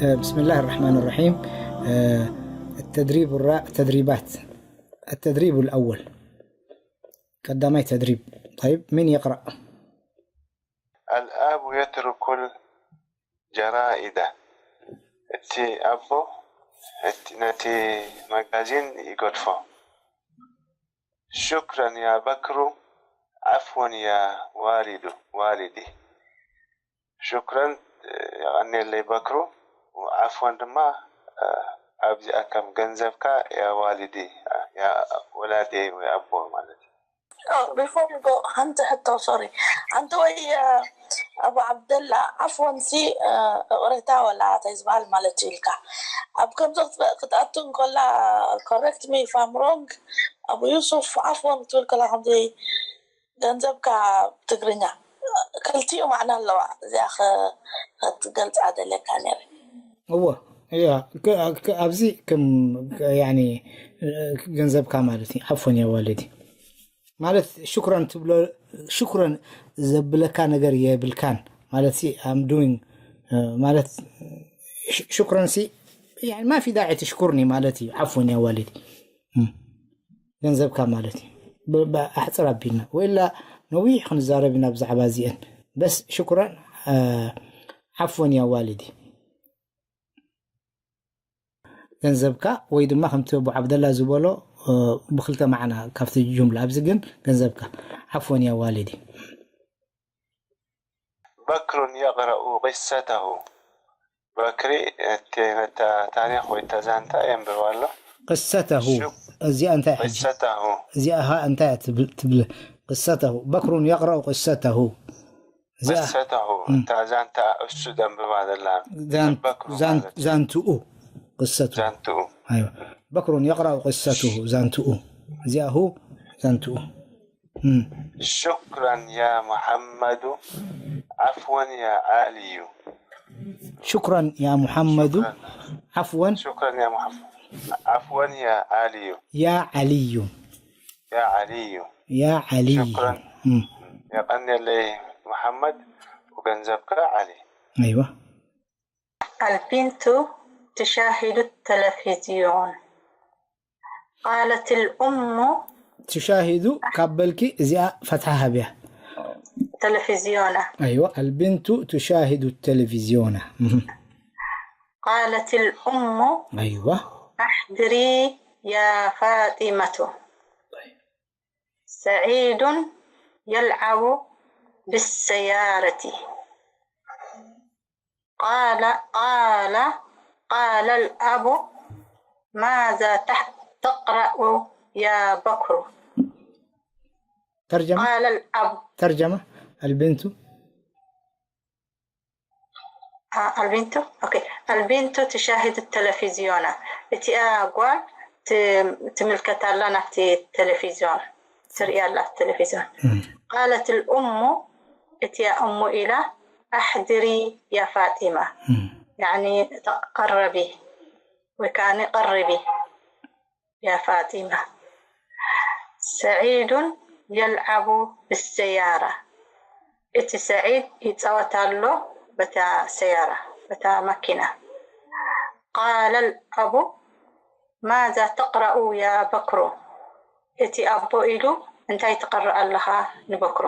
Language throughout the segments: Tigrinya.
بسم الله الرحمن الرحيم. التدريب الرا... تدريبات. التدريب الأول. قدامي تدريب. طيب، من يقرأ؟ الآب يترك الجرائد. እቲ ኣቦ እቲ ነቲ መጋዚን ይገድፎ። شكرا يا بكر، عفوا يا والد والدي. شكرا የቐንየለይ በክሩ፣ ዓፍወን ድማ ኣብዚኣ ከም ገንዘብካ ያ ዋልዲ ያ ወላዲየይ ወይ ኣቦ ማለት እዩ። Before you go, ሓንቲ ሕቶ፣ ሶሪ። ሓንቲ ወይ ኣቡ ዓብደላ፣ ዓፍወን ሲ እቕሬታ ወላ እንታይ ዝበሃል ማለት እዩ ኢልካ ኣብ ከምዚ ክትኣቱ እንከላ፣ correct me if I'm wrong፣ ኣቡ ዩሱፍ ዓፍወን ክትብል ከላ ከምዚ ገንዘብካ ብትግርኛ ክልቲኡ ማዕና ኣለዋ። እዚኣ ክትገልፃ ደልየካ ነይረ። እወ እያ፣ ኣብዚ ከም ያኒ ገንዘብካ ማለት እዩ። ዓፎን ያ ዋለዲ ማለት ሽኩረን ትብሎ፣ ሽኩረን ዘብለካ ነገር የብልካን ማለት ሲ I'm doing ማለት ሽኩረን ሲ ያኒ ما في داعي تشكرني ማለት እዩ። ዓፎን ያ ዋለዲ ገንዘብካ ማለት እዩ። ኣሕፅር ኣቢልና ወይላ ነዊሕ ክንዛረብ ኢና ብዛዕባ እዚአን። በስ ሽኩረን ዓፎን ያ ዋልዲ ገንዘብካ ወይ ድማ ከምቲ ኣቡ ዓብደላ ዝበሎ ብክልተ ማዕና ካብቲ ጁምላ ኣብዚ ግን ገንዘብካ ዓፎን ያ ዋልዲ بكر يقرأ قصته በክሪ እቲ ነታ ታሪኽ ወይ እታ ዛንታ የንብባ ኣሎ። ቅሰተሁ እዚኣ እንታይ ሕጂ ቅሰተሁ እዚኣ ኸ እንታይ እያ ትብል ትብል ቅሰተሁ በክሩን የቕረኡ ቅሰተሁ እዚኣ ቅሰተሁ እታ ዛንታ እሱ ደንብባ ዘላ በክሩ ዛን- ማለት ዛንትኡ ቅሰቱ ዛንትኡ ኣይዋ በክሩን የቕረኡ ቅሰትሁ ዛንትኡ እዚኣ ሁ ዛንትኡ شكرا يا محمد عفوا يا علي ሽኩረን ያ ሙሐመዱ ዓፍወን شكرا يا محمد عفوا يا علي ያ ዓልዩ يا علي ያ ዓልዩ ሽኩረን የቐንየለይ መሓመድ ወገንዘብካ ዓሊ ኣይዋ البنت تشاهد التلفزيون. قالت الأم ትሻሂዱ ካብ በልኪ እዚኣ ፈትሓ ሃብያ تلفزيون. ኣይዋ البنت تشاهد التلفزيون እህ قالت الأم ኣይዋ أحضري يا فاطمة، سعيد يلعب بالسيارة. قال قال قال الأب ماذا تح- تقرأ يا بكر؟ ترجمة قال الأب ترجمة البنت آه، البنت أوكي. البنت تشاهد التلفزيون. እቲኣ ጓል ት- ትምልከት ኣላ ናብቲ ቴሌቪዝዮን ትርኢ ኣላ ኣብቲ ቴሌቪዝዮን። قالت الأم እቲኣ እሙ ኢላ أحضري يا فاطمة يعني ተቐረቢ ወይ ከዓኒ ቀርቢ يا فاطمة. سعيد يلعب بالسيارة. እቲ ሰዒድ ይፃወት ኣሎ በታ ሰያራ በታ መኪና። قال الأب ماذا تقرأ يا بكر؟ እቲ ኣቦ ኢሉ እንታይ ትቐርእ ኣለኻ ንበክሩ?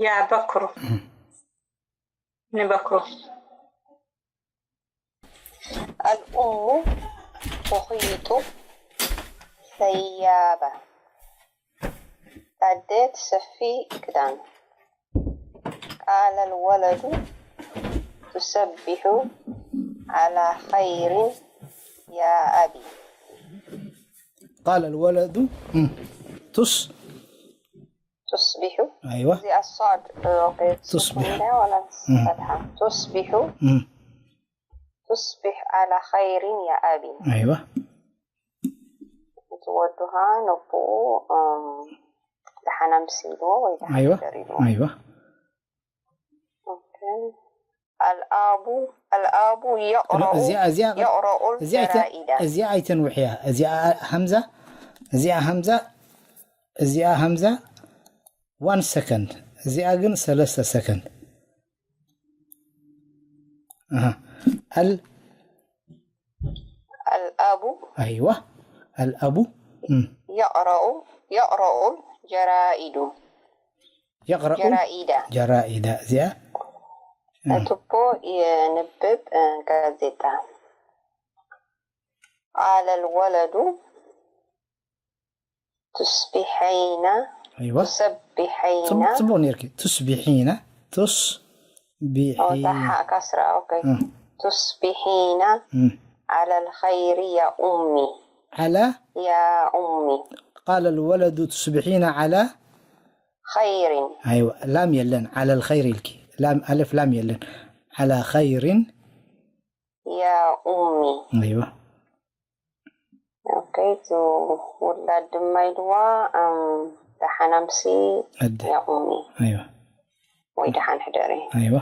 يا بكر ንበክሩ الأم تخيط ثيابا. ኣደ ትሰፊ ክዳን። قال الولد تصبح على خير يا أبي. قال الولد تص تصبح أيوة እዚኣ ሷድ ኦኬ تصبح. ስኩን ኢላ ወላ ፈትሓ تصبح مم. تصبح على خير يا أبي أيوة እቲ ወዱኻ ነቦኡ እም፣ ደሓን ኣምሲልዎ ወይ ደሓን أيوة ደሪብዎ أيوة ኦኬ። الأب الأب يقرأ እዚኣ እዚኣ يقرأ እዚኣ ኣይተ- الجرائد እዚኣ ኣይተንውሕያ እዚኣ ሃምዛ እዚኣ ሃምዛ እዚኣ ሃምዛ one second እዚኣ ግን ሰለስተ ሰከንድ أها. ال الأب أيوة. الأب مم. يقرأ يقرأ الجرائد يقرأ جرائد جرائد زيا ኣቦ የንብብ ጋዜጣ قال الولد تصبحين أيوة. تسبحين ጽቡቕ ጽቡቕ ነርኪ። تصبحين تصبحين صح كسرة أوكي مم. تصبحين مم. على الخير يا أمي على يا أمي قال الولد تصبحين على خير أيوة. لام የለን على الخير ኢልኪ ላም ኣልፍ ላም የለን على خير يا أمي أيوة. أوكي تو ውላድ ድማ ኢልዋ እም፣ ደሓን ኣምሲ أد يا أمي أيوة. ወይ ደሓን ሕደሪ أيوة.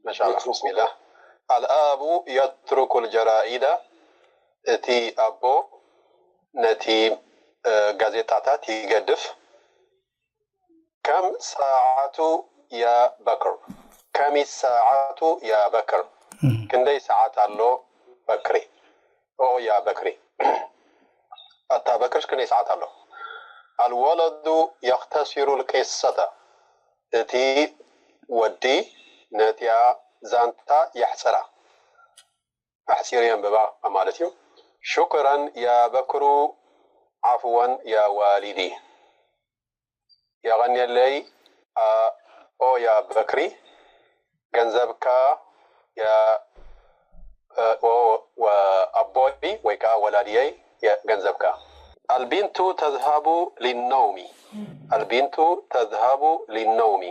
ማሻላ ብስሚላ። الأب يترك الجرائد፣ እቲ ኣቦ ነቲ እ፣ ጋዜጣታት ይገድፍ። كم ساعة يا بكر؟ كم الساعة يا بكر؟ مم. ክንደይ ሰዓት ኣሎ በክሪ? ኦ ያ በክሪ ኣታ በክርሽ ክንደይ ሰዓት ኣሎ? الولد يختصر القصة፣ እቲ ወዲ ነቲኣ ዛንታ የሕፅራ ኣሕፂሩ የንብባ ማለት እዩ። شكرا يا بكر عفوا يا والدي የቐንየለይ ኣ- ኦ ያ በክሪ ገንዘብካ ያ እ፣ ኦ፣ ወ- ኣቦይ ወይ ከዓ ወላድየይ የ- ገንዘብካ البنت تذهب للنوم البنت تذهب للنوم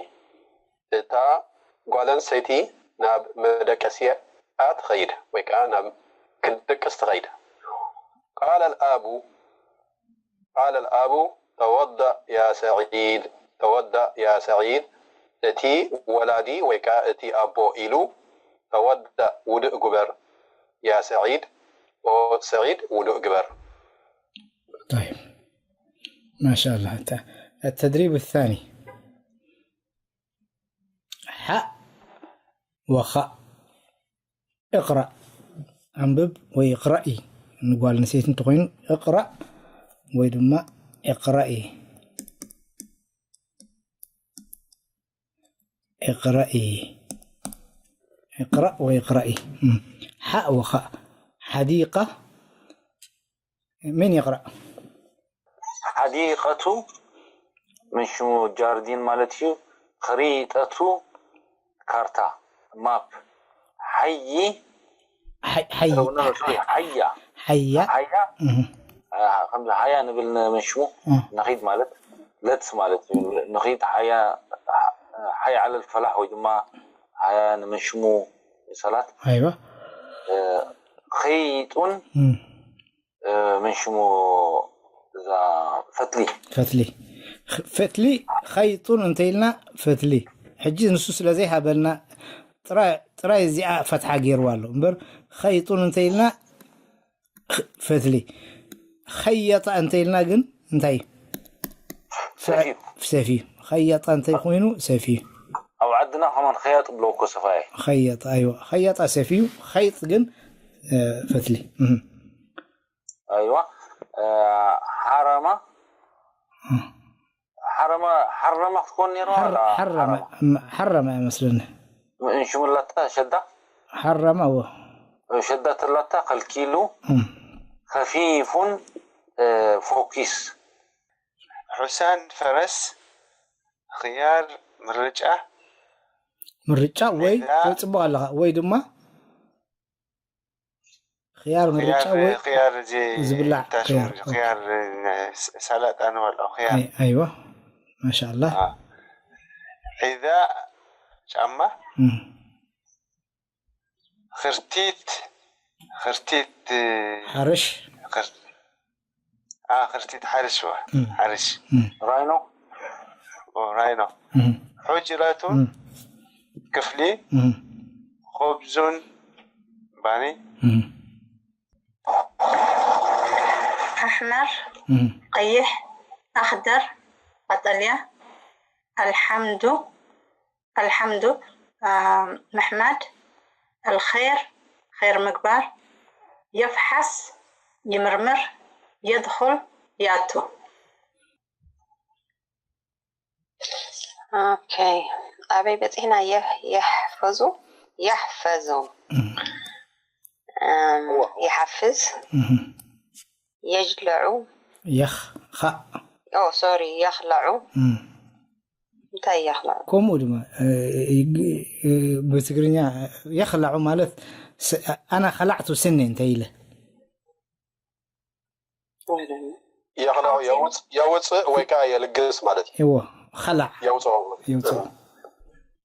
እታ ጓል ኣንስተይቲ ናብ መደቀሲኣ ትኸይድ ወይ ከዓ ናብ ክትድቅስ ትኸይድ قال الأب قال الأب توضأ يا سعيد توضأ يا سعيد እቲ ወላዲ ወይ ከዓ እቲ ኣቦ ኢሉ توضأ ውዱእ ግበር يا سعيد ኦ ሰዒድ ውዱእ ግበር طيب. ما شاء الله. الت- التدريب الثاني. حاء وخاء. اقرأ. ኣንብብ ወይ እቕረኢ። ንጓል ኣንስተይቲ እንተኾይኑ እቕረእ ወይ ድማ እቕረኢ። እቕረኢ። እቕረእ ወይ እቕረኢ። እም። ሓእ ወኻእ። ሓዲቐ። መን ይቕረእ? ሓዲቀቱ ምን ሽሙ ጃርዲን ማለት እዩ። ኸሪጠቱ ካርታ ማፕ። ሓይ ሓይ- ሓይ- ኖ፣ ኖ፣ ሶሪ፣ ሓያ ሓያ። ሓያ እህ። አ፣ ከምዚ ሓያ ንብል ን- ምን ሽሙ እህ። ንኺድ ማለት ለትስ ማለት እዩ። ንኺድ ሓያ ሓይ ዓለል ፈላሕ ወይ ድማ ሓያ ንምን ሽሙ ሰላት ኣይዋ። እ፣ ኸይጡን እም። እ፣ ምን ሽሙ እዛ ፈትሊ ፈትሊ ኽ- ፈትሊ ኸይጡን እንተ ኢልና ፈትሊ ሕጂ ንሱ ስለ ዘይሃበልና ጥራይ ጥራይ እዚኣ ፈትሓ ገይርዋ ኣሎ እምበር ኸይጡን እንተ ኢልና ኽ- ፈትሊ ኸየጠ እንተ ኢልና ግን እንታይ ሰፊ ሰፊ ኸየጠ እንተ ኮይኑ ሰፊ ኣብ ዓድና ከማን ኸያጥ ብሎ እኮ ሰፋየ ኸየጠ ኣይዋ ኸየጠ ሰፊ ኸይጥ ግን እ፣ ፈትሊ እህ። ኣይዋ እ፣ ሓረማ ሓረማ ሓረማ ክትኮን ነይርዋ ሓረ- ሓረመ እም፣ ሓረመ ኣይመስለኒ እንሽሙላታ ሸዳ ሓረመ እዎ ሸዳ ተላታ ከልኪሉ እም። ከፊፉን እ፣ ፎኪስ حسان فرس خيار ምርጫ ምርጫ ወይ ሌላ- ወይ ፅቡቅ ኣለካ ወይ ድማ ክያር ምርጫ خيار ወይ خيار زي ዝብላዕ تاشو خيار. خيار سلطة نوال خيار ኣይ- ኣይዋ ማሻ ኣላህ آه. حذاء ጫማ እም። ኽርቲት ኽርቲት ሓርሽ ኽር- آه ኽርቲት ሓርሽ ዋ እም። ሓርሽ እም። ራይኖ ራይኖ እም። حجرة እም። ክፍሊ እም። خبز ባኒ እም። ኣሕመር፣ እም። ቀይሕ፣ ኣኽደር፣ ቀጠልያ፣ ኣልሓምዱ፣ ኣልሓምዱ፣ محمد، الخير، خير ምግባር، يفحص፣ ይምርምር، يدخل፣ يأتو. ኦኬ፣ ኣበይ በፂሕና? የህ የሕፈዙ የሕፈዙ እም፣ ይሓፍዝ እም፣ የጅለዑ የኽ ኻእ ኦ ሶሪ የኽለዑ እም። እንታይ የኽለዑ ከምኡ ድማ እ፣ እ፣ ብትግርኛ የኽላዑ ማለት ስ- ኣና ኸላዕቱ ስኒ እንተ ኢለ የኽለዑ የውፅ- የውፅእ ወይ ከዓ የልግስ ማለት እዩ። እዎ ኸላዕ የውፅኦ የውፅኦ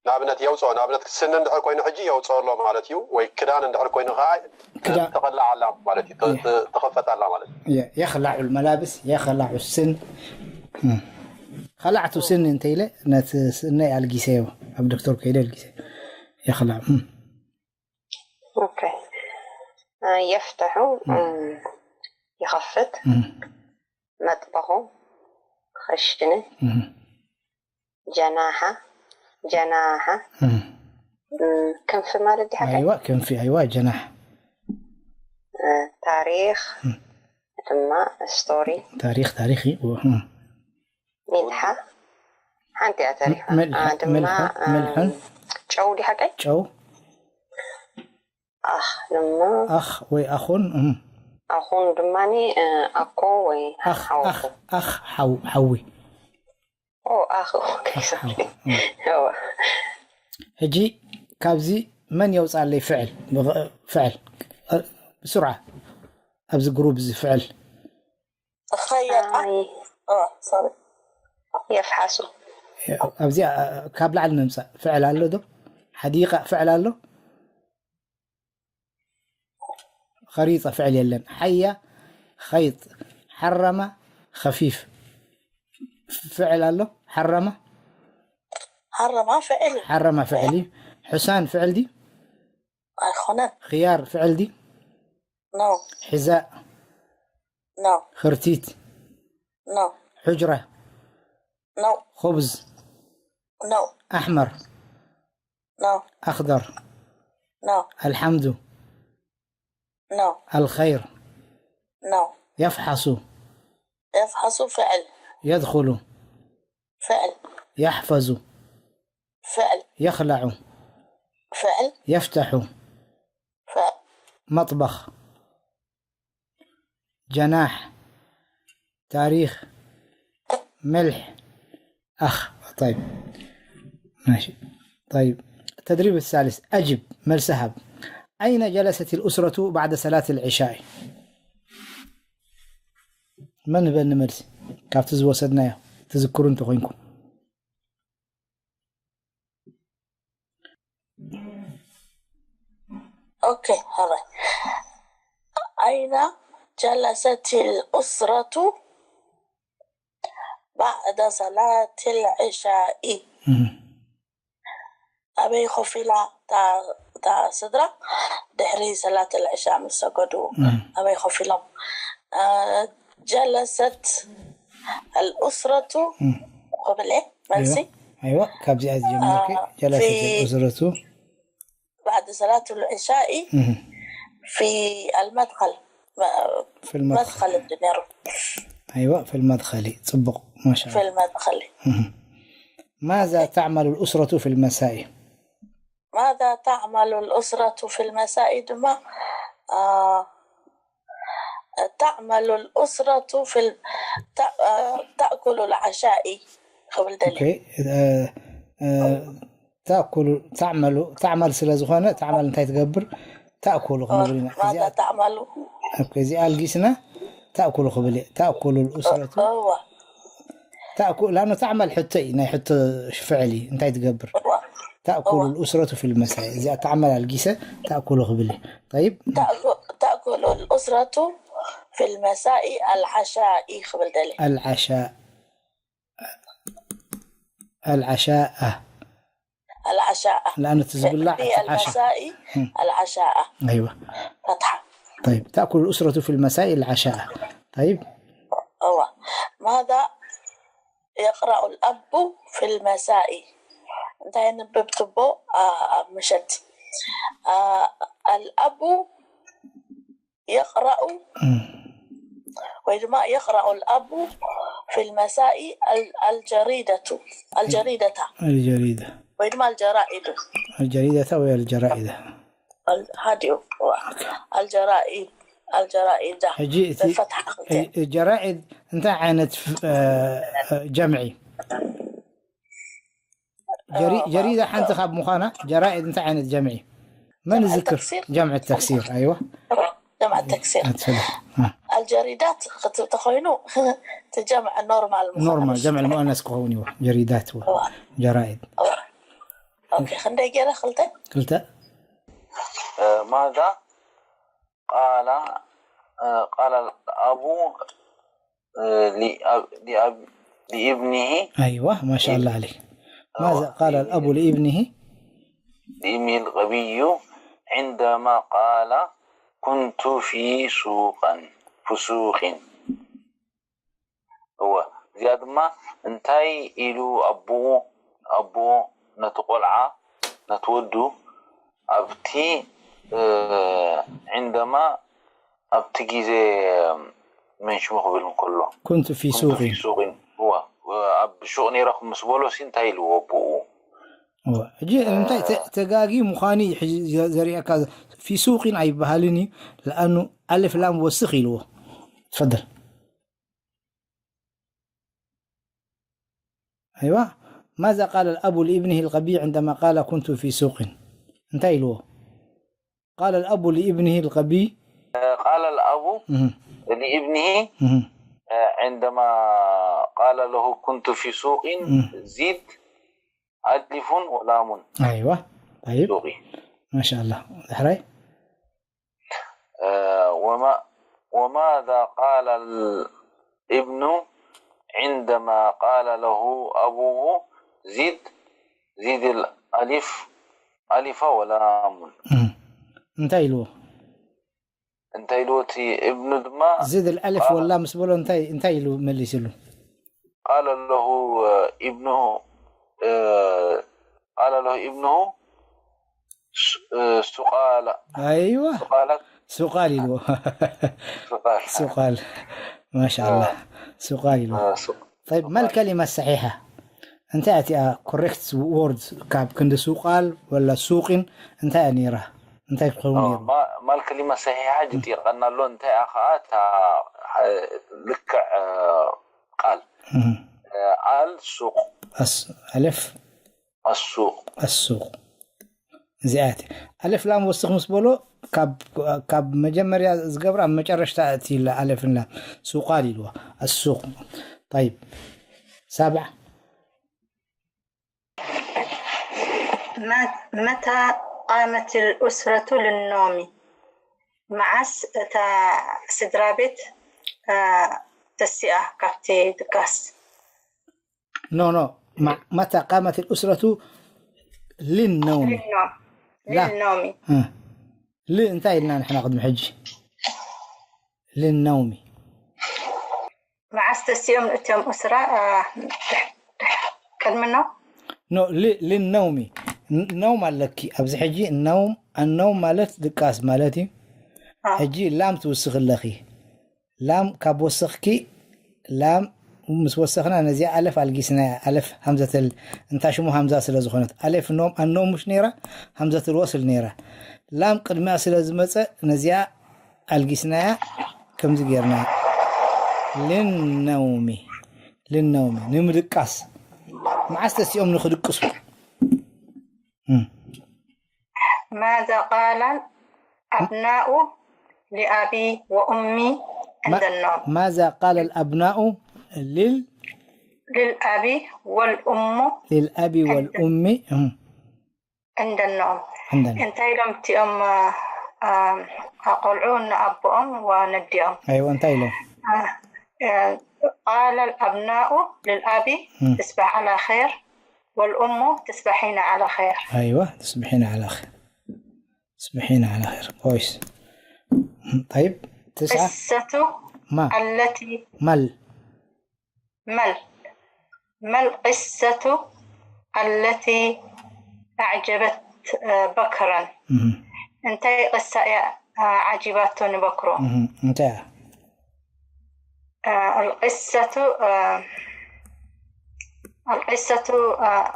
ንኣብነት የውፅኦ ንኣብነት ስኒ እንድሕር ኮይኑ ሕጂ የውፅኦ ኣሎ ማለት እዩ። ወይ ክዳን እንድሕር ኮይኑ ከዓ ክዳን- ተኸላዕ ኣላ ማለት እዩ። ተ- ተ- ተኸፈት ኣላ ማለት እዩ። የ- የኽላዑ መላብስ የኽላዑ ስን እም። ኸላዕቱ ስኒ እንተ ኢለ ነቲ ስነይ ኣልጊሰዮ ኣብ ዶክተር ከይደ ኣልጊሰ የኽላዑ እም። ኦኬ የፍተሑ እም፣ ይኸፍት እም። መጥበኹ ኸሽነ እም። ጀናሓ ጀናሓ እም። እም፣ ክንፊ ማለት ድሓ ኣይዋ ክንፊ ኣይዋ ጀናሕ ታሪኽ ድማ ስቶሪ ታሪክ ታሪክ እዩ እዎ፣ እም። ሚልሓ ሓንቲ እያ ታሪክ መልሐ- ድማ መልሐ- መልሐን ጨው ዲሓ ቀይ ጨው ኣኽ ድማ ኣኽ ወይ ኣኹን እም። ኣኹን ድማ ኣኮ ወይ ኣኽ ሓወ ኣኽ ኣኽ ሓው ሓዊ ኦ ኣኽ ኦኬ ሶሪ ሕጂ ካብዚ መን የውፅኣለይ ፍዕል ብቕ- ፍዕል እ፣ ብስርዓ ኣብዚ ግሩብ እዚ ፍዕል ኸየጣ ኣይ ሶሪ የፍሓሱ ኣብዚኣ ካብ ላዕሊ ነምፃእ ፍዕል ኣሎ ዶ ሓዲቃ ፍዕል ኣሎ ኸሪፀ ፍዕል የለን ሓያ ኸይጥ ሓረማ ኸፊፍ ፍዕል ኣሎ ሓረማ ሓረማ ፍዕል ሓረማ ፍዕል እዩ ሕሳን ፍዕል ድዩ ኣይኮነን ኽያር ፍዕል ድዩ ኖ ሒዛእ ኖ ኽርቲት ኖ ሑጅራ ኖ ኹብዝ ኖ ኣሕመር ኖ ኣኽደር ኖ ኣልሓምዱ ኖ ኣልኸይር ኖ የፍሓሱ የፍሓሱ ፍዕል የድኹሉ ፍዕል የሕፈዙ ፍዕል የኽለዑ ፍዕል የፍተሑ ፍዕል መጥበኽ ጀናሕ ታሪኽ መልሕ ኣኽ طيب ماشي طيب التدريب الثالث أجب መልሲ ሃብ أين جلست الأسرة بعد صلاة العشاء መን ህበኒ መልሲ ካብቲ ዝወሰድናዮ ትዝክሩ እንተኾይንኩም ኦኬ ሀባይ أين جلست الأسرة بعد صلاة العشاء ኣበይ ኮፍ ኢላ እታ ስድራ ድሕሪ ሰላት ልዕሻ ምስ ሰገዱ ኣበይ ኮፍ ኢሎም ጀለሰት الأسرة ክብል እየ መልሲ ኣይዋ ካብዚኣ ዝጀመርኪ ጀለሰት الأسرة بعد صلاة العشاء في المدخل في المدخل መድኸል እንዲ ነይሩ ኣይዋ في المدخل ፅቡቕ ማሻ في المدخل ماذا تعمل الأسرة في المساء ماذا تعمل الأسرة في المساء ድማ تعمل الأسرة في تأكل العشاء ክብል ደሊ تأكل تعمل تعمل ስለ ዝኾነ تعمل እንታይ ትገብር تأكل ክንብል ኢና ماذا تعمل እዚኣ ኣልጊስና تأكل ክብል እየ تأكل الأسرة هو تأكل لأنه تعمل ሕቶ እዩ ናይ ሕቶ ፍዕል እዩ እንታይ ትገብር تأكل الأسرة في المساء እዚኣ تعمل ኣልጊሰ تأكل ክብል እዩ طيب تأكل الأسرة في المساء العشاء ክብል ደሊ العشاء العشاء العشاء لأنه تزبلع في المساء العشاء أيوة فتحة طيب تأكل الأسرة في المساء العشاء طيب هو ماذا يقرأ الأب في المساء እንታይ የንብብ ትቦ ኣብ ምሸት ኣልኣቡ የቕራኡ ወይ ድማ የቕራኡ ኣልኣቡ ፊልመሳኢ ኣልጀሪደቱ ኣልጀሪደታ الجريدة ወይ ድማ ኣልጀራኢዱ الجريدة ወይ الجرائد ሃዲኡ ኣልጀራኢድ ኣልጀራኢዳ ሕጂ እቲ ፈትሓ ክልተ ጀራኢድ እንታይ ዓይነት ጀምዒ ጀሪዳ ሓንቲ ካብ ምዃና ጀራኢድ እንታይ ዓይነት ጀምዒ መን ዝክር ጀምዒ ተክሲር ኣይዋ ጀምዓ ተክሲር ኣትፈለጥ ኣልጀሪዳት ክትብል ተኮይኑ እቲ ጀምዐ ኖርማል ምዃኑ ኖርማል ጀምዕ ሙአነስ ክኸውን ይዋ ጀሪዳት ዋ ጀራኢድ ኦኬ ክንደይ ገይረ ክልተ ክልተ ماذا قال قال الأب لأب لأب لابنه أيوة ما شاء الله عليك ماذا قال الأب لابنه لابنه الغبي عندما قال كنت في سوقا في سوق እወ እዚኣ ድማ እንታይ ኢሉ ኣቦኡ ኣቦኡ ነቲ ቆልዓ ነቲ ወዱ ኣብቲ عندما ኣብቲ ግዜ መን ሽሙ ክብል እንከሎ كنت في سوق في سوق እወ ኣብ ሹቕ ነይረ ምስ በሎ ሲ እንታይ ኢልዎ ኣቦኡ ሕጂ እንታይ ተጋጊ ምዃኑ እዩ ሕጂ ዘሪአካ في سوق ኣይበሃልን እዩ لأنه ألف لام وسخ ኢልዎ تفضل أيوة ماذا قال الأب لابنه الغبي عندما قال كنت في سوق እንታይ ኢልዎ قال الأب لابنه الغبي قال الأب مهم. لابنه مهم. عندما قال له كنت في سوق زد ألف ولام أيوة طيب سوق ما شاء الله دحري آه، وما وماذا قال الابن عندما قال له أبوه زد زد الألف ألف ولام مم. እንታይ ኢልዎ እንታይ ኢልዎ እቲ እብኑ ድማ ዝድ ኣልፍ ወላ ምስ በሎ እንታይ እንታይ ኢሉ መሊስሉ قال له آه، ابنه آه، قال له ابنه س- آه، سقال ኣይዋ سقالت ሱቃል ኢልዎ سقال ሱቃል ማሻ ኣላ ሱቃል ኢልዎ آه، سق- طيب ما الكلمة الصحيحة እንታይ እቲኣ ኮሬክት ወርድ ካብ ክንዲ ሱቃል ወላ ሱቅን እንታይ እያ ነይራ እንታይ ክኸውን ነይሩ ما ما الكلمة الصحيحة ጅቲ ቀናሎ እንታይ እያ ከዓ እታ ልክዕ ቃል እህ። ኣል ሱቅ ኣስ ኣለፍ ኣሱቅ ኣሱቅ እዚኣት ኣለፍ ላም ወስኽ ምስ በሎ ካብ ካብ መጀመርያ ዝገብራ ኣብ መጨረሽታ እቲ ኣለፍን ላም ሱቃል ኢልዋ ኣሱቅ طيب سبعة መታ ቃመት ልኡስረቱ ልኖሚ መዓስ እታ ስድራ ቤት ተሲኣ ካብቲ ድቃስ ኖ ኖ መታ ቃመት ልኡስረቱ ልነውሚ ልኖሚ ላ ል እንታይ ኢልና ንሕና ቅድሚ ሕጂ ልነውሚ መዓስ ተሲኦም እቶም እስራ ቅድሚ ነው ኖ ልነውሚ ነውም ኣለኪ ኣብዚ ሕጂ ነውም ኣነውም ማለት ድቃስ ማለት እዩ ሕጂ ላም ትውስኽ ኣለኺ ላም ካብ ወሰኽኪ ላም ምስ ወሰኽና ነዚኣ ኣለፍ ኣልጊስናያ ኣለፍ ሃምዘተል እንታ ሽሙ ሃምዛ ስለ ዝኾነት ኣለፍ ኖም ኣነውም ምሽ ነይራ ሃምዘተል ወስል ነይራ ላም ቅድሚያ ስለ ዝመፀ ነዚኣ ኣልጊስናያ ከምዚ ጌርና ልነውሚ ልነውሚ ንምድቃስ መዓስ ተሲኦም ንኽድቅሱ ماذا قال الأبناء لأبي وأمي عند النوم ماذا قال الأبناء لل للأب والأم للأب والأم عند النوم عند النوم እንታይ ኢሎም እቲኦም ቆልዑ ንኣቦኦም ወነዲኦም ኣይወ እንታይ ኢሎም قال الأبناء للأب تصبح على خير والأم تصبحين على خير أيوة تصبحين على خير تصبحين على خير كويس طيب تسعة قصة ما التي مل ما ال- ما القصة التي ኣዕጀበት በክረን እንታይ ቅሳ እያ ዓጂባቶ ንበክሮ እንታይ القصة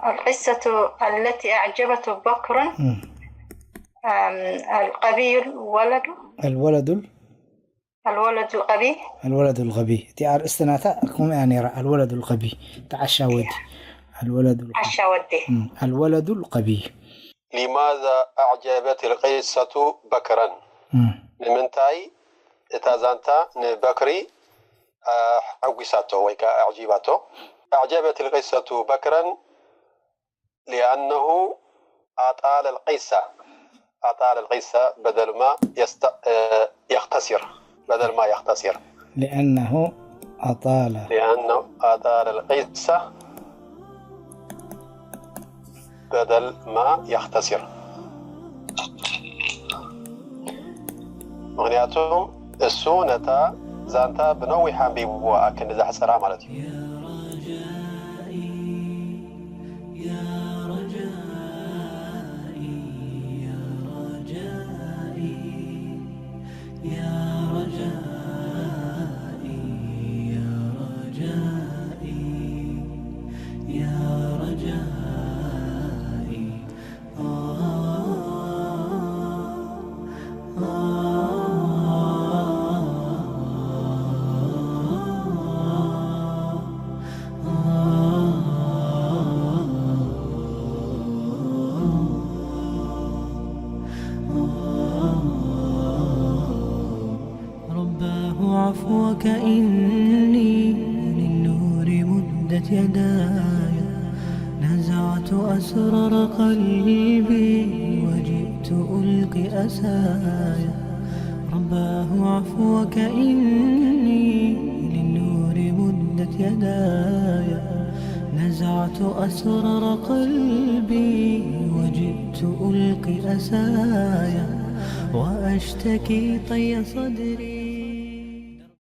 القصة التي أعجبت بكرا القبي الولد الولد الولد الغبي الولد الغبي تي أرئستنا تا كم يعني الولد الغبي تعشى ودي الولد الغبي عشا ودي الولد الغبي لماذا أعجبت القصة بكرا؟ ንምንታይ እታ ዛንታ ንበክሪ ሓጒሳቶ ወይ ከዓ ኣዕጂባቶ? أعجبت القصة بكرا لأنه أطال القصة أطال القصة بدل ما يست... يختصر بدل ما يختصر لأنه أطال لأنه أطال القصة بدل ما يختصر ምክንያቱ እሱ ነታ ዛንታ ብነዊሕ ኣንቢብዋ ኣክን ዘሕፀራ ማለት እዩ رباه عفوك إني للنور مدت يداي نزعت أسرار قلبي وجئت ألقي أساي رباه عفوك إني للنور مدت يداي نزعت أسرار قلبي وجئت ألقي أساي وأشتكي طي صدري